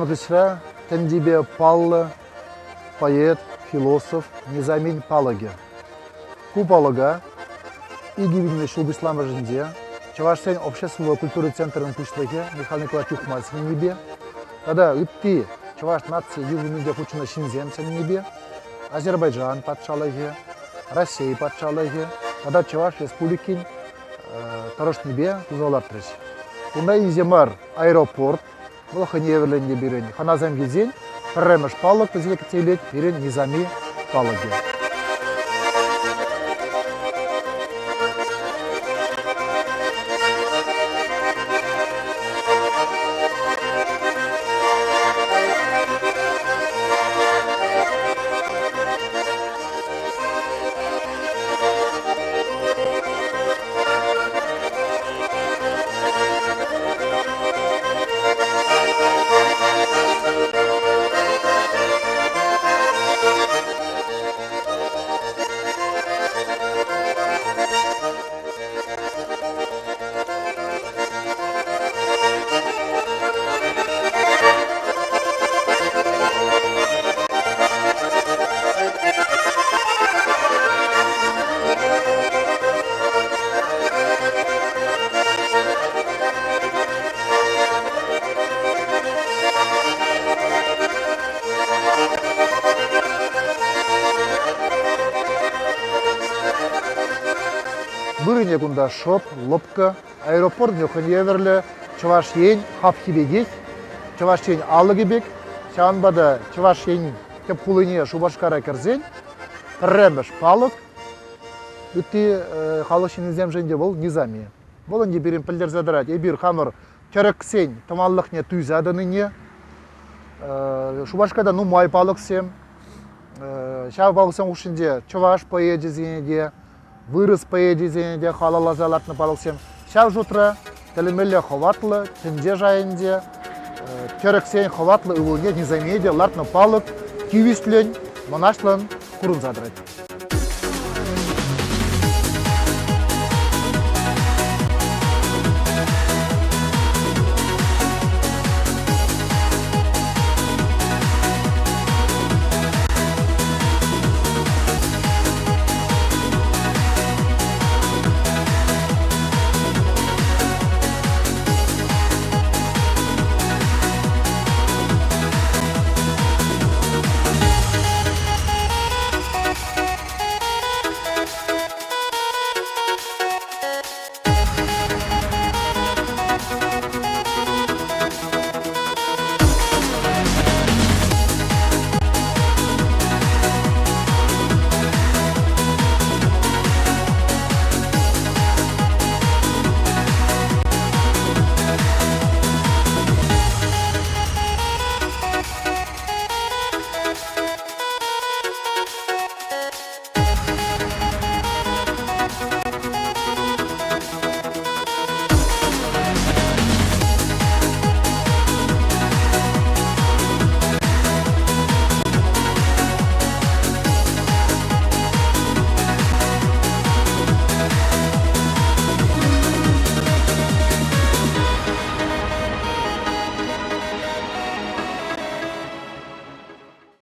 Ман хыҫра тӗнчипе паллӑ поэт, философ Низамин палӑкӗ. Ку палӑка 2000 ҫул пуҫламӑшӗнче Чӑвашсен обществӑллӑ культура центрӗн пуҫлӑхӗ Михаил Николаевич Юхма сӗннипе тата ытти чӑваш наци юхӑмӗнче хутшӑннӑ ҫынсем сӗннипе Азербайджан патшалӑхӗ, Раҫҫей патшалӑхӗ тата Чӑваш Республикин тӑрӑшнипе туса лартрӗҫ. Кунта инҫе мар аэропорт, вӑл хӑйне евӗрленнӗ пирӗн. Хӑнасем килсен пӗрремӗш палӑк вӗсене кӗтсе илет пирӗн Низами палӑкӗ. Вырӑнӗ кунта шӑп, лӑпкӑ. Аэропорт хӑйне евӗрлӗ Чӑваш Ен хапхи пекех, Чӑваш Ен алӑкӗ пек. Ҫавӑнпа та Чӑваш Ен тӗп хулине Шупашкара кӗрсен пӗрремӗш палӑк ытти халӑх ҫыннисемшӗн те вӑл Низами. Вӑл ӗнтӗ пирӗн пӗлтерсе тӑрать, эпир хамӑр тӗрӗксен тӑванлӑхне туйса тӑнине. Шупашкарта нумай палӑксем. Ҫав палӑксем хушшинче чӑваш поэчӗсене те, вырӑс поэчӗсене те халалласа лартнӑ палӑксем. Ҫав шутра тӗлӗнмелле хӑватлӑ тӗнче шайӗнче тӗрӗксен хӑватлӑ ывӑлне Низамие те лартнӑ палӑк тивӗҫлӗн, мӑнаҫлӑн курӑнса тӑрать.